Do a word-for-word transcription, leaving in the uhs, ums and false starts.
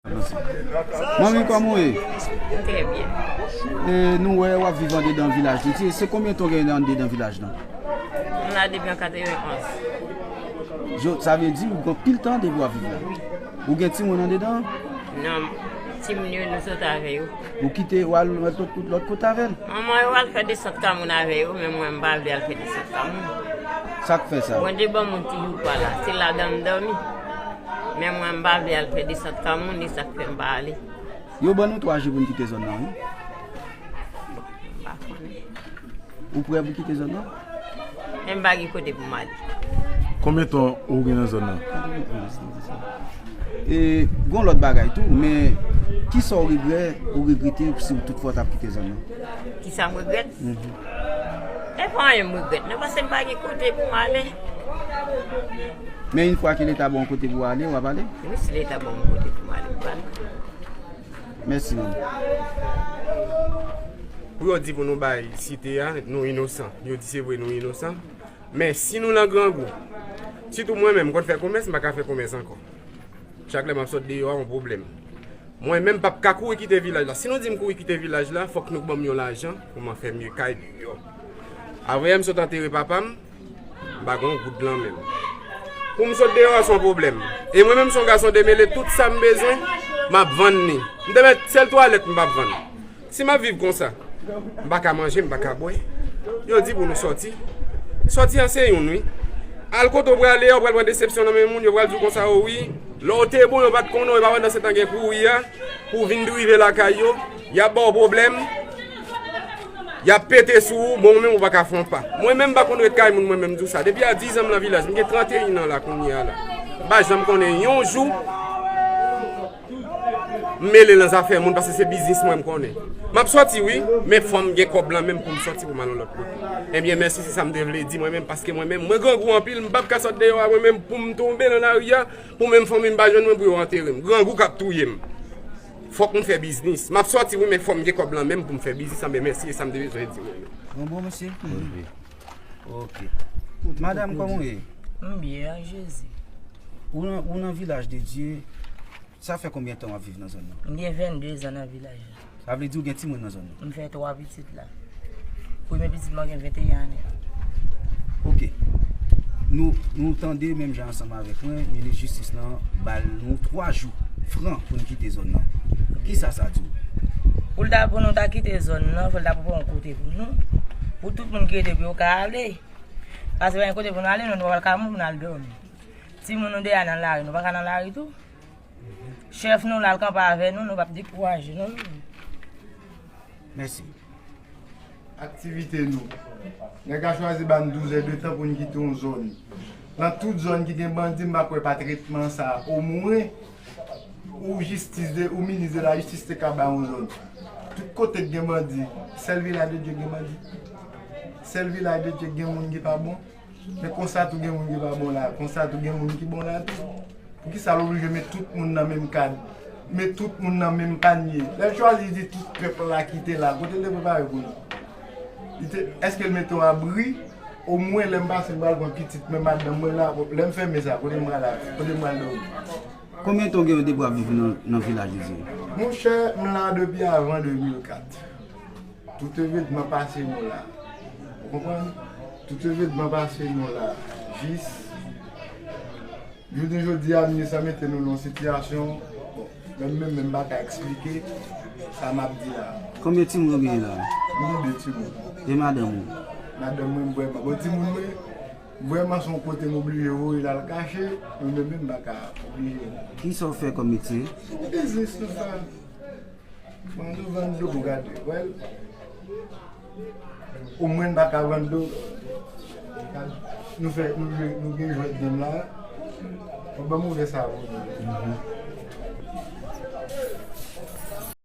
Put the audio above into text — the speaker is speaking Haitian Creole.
Manmi, kòman w ye? Trè byen. E, nou wè w ap viv andedan Vilaj de Dye. Se konbyen tan w gen andedan vilaj lan? M la depi an katrevenonz. Jo, sa vle di ou gen anpil tan depi w ap viv la. Ou gen timoun andedan? Non, timoun yo, nou sot avè yo. Ou kite, w al lòt, lòt kote avè l? Manman yo al fè desant kamoun avè yo, men mwen m pa vle al fè desant kamoun. Sa k fè sa? Mwen te ban moun ti joupa la, se ladan m dòmi. Men mwen m pa vle al fè desant kamoun, e sa k fè m pa ale. Yo ban nou twa jou pou n kite zòn nan, wi. Bon, m pa konnen. Ou prè pou kite zòn nan? Men m pa gen kote pou m ale. Konbyen tan ou gen nan zòn nan? E, gon lòt bagay tou, men kisa w regrè, ou regrete si w tout fwa w t ap kite zòn nan? Kisa m regrèt? Mhm. E pa anyen m regrèt, non, paske m pa gen kote pou m ale. Men yon fwa ke Leta ba w yon kote pou w ale, w ap ale? Wi, si Leta ba m yon kote pou m ale, m pral. Mèsi, manmi. Pou yo di pou nou bay site a, nou inosan. Yo di se vre nou inosan. Men si nou nan grangou, sitou mwen menm, m konn fè komès, m pa ka fè komès ankò. Chak lè m ap sot deyò a, yon pwoblèm. Mwen menm, m p ap ka kouri kite vilaj la. Si nou di m kouri kite vilaj la, fòk nou ban m yon lajan pou mwen fè mye kay deyò. Avanyè m sot antere papa m, m pa gen yon goud lan men m. Pou m sot deyò a, se yon pwoblèm. E mwen menm, se yon gason demele, tout sa m bezwen, m ap vann li. M te mèt sèl twalèt m p ap vann. Si m ap viv konsa, m pa ka manje, m pa ka bwè. Yo di pou nou sòti. Sòti an se youn, wi. Al kote w prale a, w pral pran desepsyon nan men moun, yo pral di w konsa, o wi, lè w te bon, yo pa t konnen w, e pa pandan se tan gen kouri a, pou w vin rive lakay yo, y ap ba w pwoblèm, y ap pete sou ou, bon, ou menm ou pa ka fè yon pa. Mwen menm, m pa konn ret kay moun, mwen menm, m di w sa. Depi a diz an m nan vilaj, m gen tranteyen an la kounye a la. M pa janm konnen yon jou m mele nan zafè moun, paske se biznis mwen m konnen. M ap sòti, wi, men fò m gen kòb lan menm pou m sòti pou m al yon lòt kote. Ebyen, mèsi, se sa m te vle di mwen menm, paske mwen menm, mwen grangou anpil, m p ap ka sot deyò a mwen menm pou m tonbe nan lari a, pou menm fanmi m pa jwenn mwen pou yo antere m. Grangou k ap touye m. Fòk m fè biznis. M ap sòti, wi, men fò m gen kòb lan menm pou m fè biznis, anben mèsi, se sa m te bezwen di mwen menm. Bon, bon, mesye. Ok. Madanm, kòman w ye? M byen, ak Jezi. Ou nan, ou nan Vilaj de Dye, sa fè konbyen tan w ap viv nan zòn nan? M gen vennde zan nan vilaj la. Sa vle di ou gen timoun nan zòn nan? M fè twa pitit la. Premye pitit mwen gen venteyen ane. Ok. Nou, nou tande menm jan ansanm avèk mwen, minis jistis lan ba nou twa jou fran pou n kite zòn nan. Kisa sa di w? Pou l ta, pou nou ta kite zòn nan, fò l ta pran yon kote pou nou. Pou tout moun ki rete pou yo ka ale. Paske pa gen kote pou nou ale, nou, nou pral ka moun pou n al dòmi. Timoun nou deyò nan lari, nou pa ka nan lari tou. Chèf nou la, l kanpe avè nou, nou p ap dekouraje, non. Mèsi. Aktivite nou. Nèg la chwazi ba n douz è de tan pou n kite yon zòn. Nan tout zòn ki gen bandi, m pa kwè pa tretman sa a. Omwen, ou jistis de, ou minis de la jistis te ka ba yon zòn. Tout kote k gen bandi, sèl Vilaj de Dye gen bandi. Sèl Vilaj de Dye gen moun ki pa bon. Men konsa tou gen moun ki pa bon la, konsa tou gen moun ki bon la tou. Poukisa l oblije met tout moun nan menm kad? Met tout moun nan menm panye. Lè l chwazi di tout pèp la ki te la, kote l te prepare pou nou? Li te, èske l mete yon abri? Omwen lè m pase m pral pran pitit mwen, madanm mwen la, lè m fèmen sa, kote m pral ale? Kote m pral dòmi? Konbyen tan w gen depi w ap viv nan, nan Vilaj de Dye? Monchè, m la depi avan de mil kat. Tout evenman pase nou la. Ou konprann? Tout evenman pase nou la. Jis jounen jodi a, minis la mete nou nan yon sitiyasyon, bon, menm, menm, menm pa ka eksplike sa m ap di la. Konbyen timoun ou genyen la? M gen de timoun. E madanm ou? Madanm mwen, m vrèman, bon, timoun mwen, vrèman se yon kote m oblije voye l al kache, men menm, menm m pa ka oblije. Kisa w fè kòm metye? Biznis nou fè. Bon, nou vann dlo pou gade. Wè l. Omwen n pa ka vann dlo. Nou fè, nou, nou gen jwèt menm la. Bon, ban m ouvè sa pou nou.